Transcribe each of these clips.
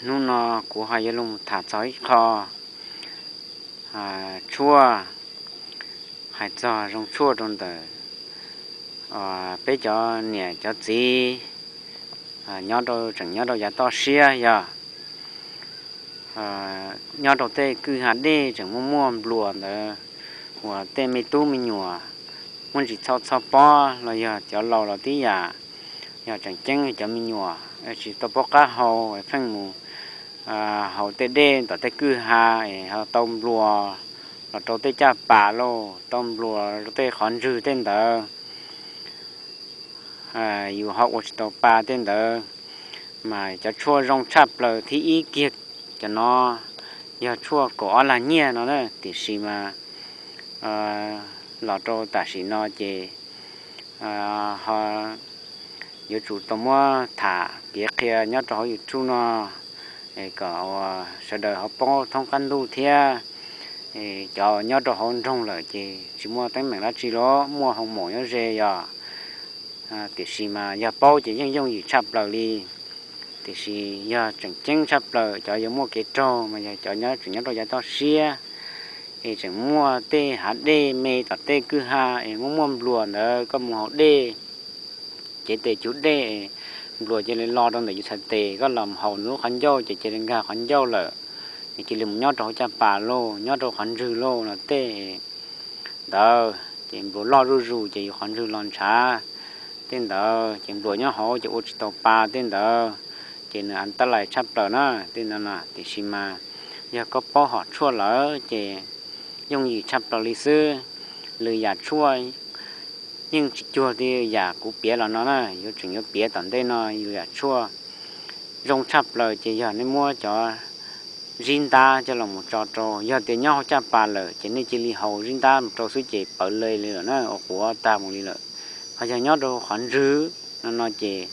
Hnub no kuv ho yuav los tham txog ib qho tshuaj, hais txog zoo tshuaj rau ntawm peb cov niam cov txiv nyob rau, tseem nyob rau yav toj siab yog nyob rau tej kwj ha dej tseem muaj muaj npluas ntawd, uas tej me tub me nyuam muaj ntsis txho txho pob los yog cov laus los tib yam, yog tseem ceeb cov me nyuam tsis tau paub qab hau, pheej mus haus tej dej tom tej kwj ha es ho tau npluas los rau tej caj pas lauj, tau npluas rau tej qhov ntswg tej ntawd, yus ho ua tsis tau pa tej ntawd. Mas cov tshuaj zoo tshaj plaws thib ib kiag cov no yog tshuaj kaum ob lag nyiaj no na, tiam sis mas los rau tam sim no ces ho yuav tsum tau muab tham piav qhia nyob rau hauv YouTube no kom sawv daws ho paub thoob qab ntuj thiab. Cov nyob rau hauv nroog lawm ces tsis muaj teeb meem dab tsi los muaj hoo maum nyob ze yog, tiam sis mas yog paub ces yeej yooj yim tshaj plaws li. Tiam sis yog tseem ceeb tshaj plaws cov yuav muaj kev raug mas yog cov nyob tseem nyob rau yav toj siab es tseem muaj tej hav dej me tom tej kwj ha es muaj muaj npluas ntawd, koj mus haus dej cev tes cug dej, npluas cia li lo rau ntawm yus txhais tes, koj los haus nws lub qhov ncauj ces cia li nkag qhov ncauj lawm, nws cia li mus nyob rau hauv caj pas lauj, nyob rau qhov ntswg lauj no tej ntawd ces npluas loj zuj zus ces yus qhov ntswg los ntshav tej ntawd, ces npluas nyob hauv ces ua tsis tau pa tej ntawd, ces nws antab lais tshaj plaws na tej ntawd no. Tiam sis mas yog koj paub hom tshuaj lawm ces yooj yim tshaj plaws li xwb. Lwm yam tshuaj yeej tsis cuag li yam kuv piav los no na, yuav tseem yuav piav tom ntej no. Lwm yam tshuaj zoo tshaj plaws ces yog nej muab cov zib ntab coj los mus tso rau, yog tias nyob hauv caj pas lawm ces nej cia li haus zib ntab mus rau xwb ces pawv le li lawm na, ua quav tag mus li lawm. Ho yog nyob rau qhov ntswg no no ces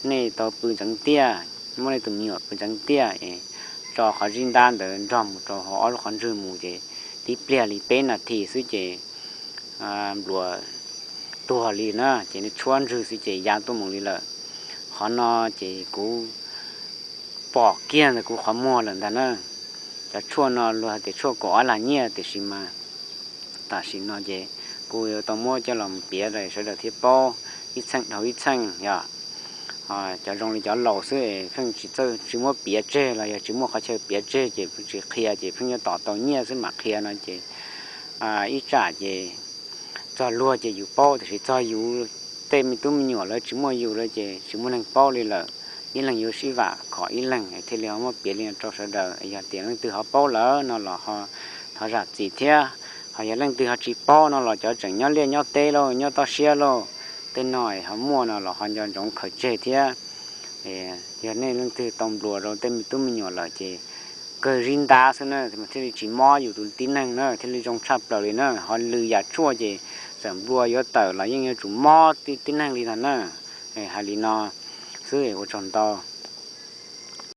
nej tau pw ntxeev tiaj, muab nej tus me nyuam pw ntxeev tiaj es tso qhov zib ntab ntawd nrog mus rau hauv ob lub qhov ntswg mus ces tib pliag li peb nas this xwb ces npluas tuag li na, ces nej tshuab ntswg xwb ces ya tuaj mus li lawm. Qhov no ces kuv pom kiag ntawm kuv qhov muag lawm ntag na. Cov tshuaj no luag hais tias tshuaj kaum ob lag nyiaj, tiam sis mas tam sim no ces kuv yuav tau muab coj los piav rau sawv daws thiaj paub ib txheej dhau ib txheej yog. Cov zoo li cov laus xwb pheej tsis txawj, tsis muab piav tseg los yog tsis muaj qhov chaw piav tseg ces tsis qhia ces pheej yuav tom tau nyiaj xwb mam qhia no ces ib tsam ces txog luag ces yus paub, tiam sis txog yus tej me tub me nyuam lawv tsis muaj yus lawm ces tsis muaj neeg paub li lawm. Ib leeg yuav sib vam khom ib leeg thiaj li ho muab piav li no rau sawv daws. Yog tias leej twg ho paub lawm no los ho thov zam txim thiab. Ho yog leej twg ho tsis paub no los cov tseem nyob liaj nyob teb lauj, nyob toj siab lauj, tej no ho muaj no los ho nco ntsoov khaws tseg thiab. Yog nej leej twg tau npluas rau tej me tub me nyuam lawm ces kawg zib ntab xwb na thiaj li tsis mob yus tus tib neeg na, thiaj li zoo tshaj plaws li na. Ho lwm yam tshuaj ces txawm nplua yuav tawm los yeej yuav tsum mob tib neeg li ntag na. Hais li no xwb, ua tsaug ntau.